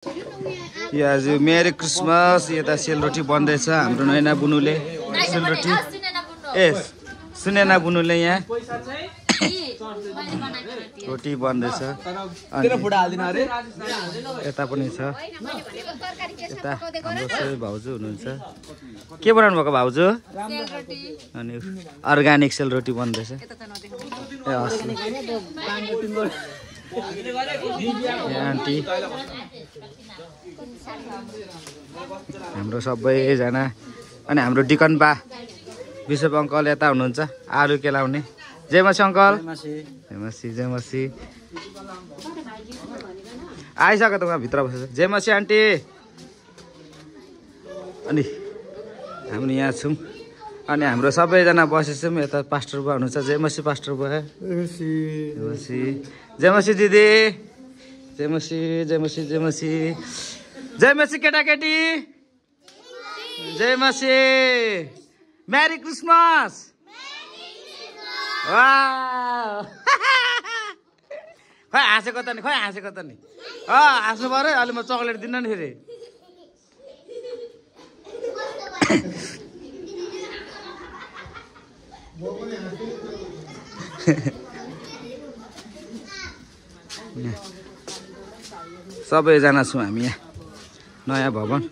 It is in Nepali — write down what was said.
यो आज मेरी क्रिसमस यता सेलरोटी बन्दैछ हाम्रो नैना बुनुले सेलरोटी ए सुनेना बुनुले यहाँ रोटी बन्दैछ यता पनि छ यता हाम्रो सबै भाउजू हुनुहुन्छ के बनाउनु भएको भाउजू अनि अर्ग्यानिक सेलरोटी बन्दैछ ए असली आन्टी हाम्रो सबैजना अनि हाम्रो डिकन बा विश्व अङ्कल यता हुनुहुन्छ आलु केलाउने जय मसी अङ्कल जय मसी जय मसी आइसक्यो त उहाँ भित्र बसेछ जय मसी आन्टी अनि हामी यहाँ छौँ अनि हाम्रो सबैजना बसेछौँ यता पास्टर बुवा हुनुहुन्छ जय मसी पास्टर बुवा जय मसी जय मसी दिदी जय मसी जय मसी जय मसी जय मसी केटाकेटी जय मसी मेरी क्रिसमस खै हाँसेको त नि खै हाँसेको त नि हाँस्नु पऱ्यो अहिले म चक्लेट दिन्न नि फेरि सबैजना छौँ हामी यहाँ नयाँ भवन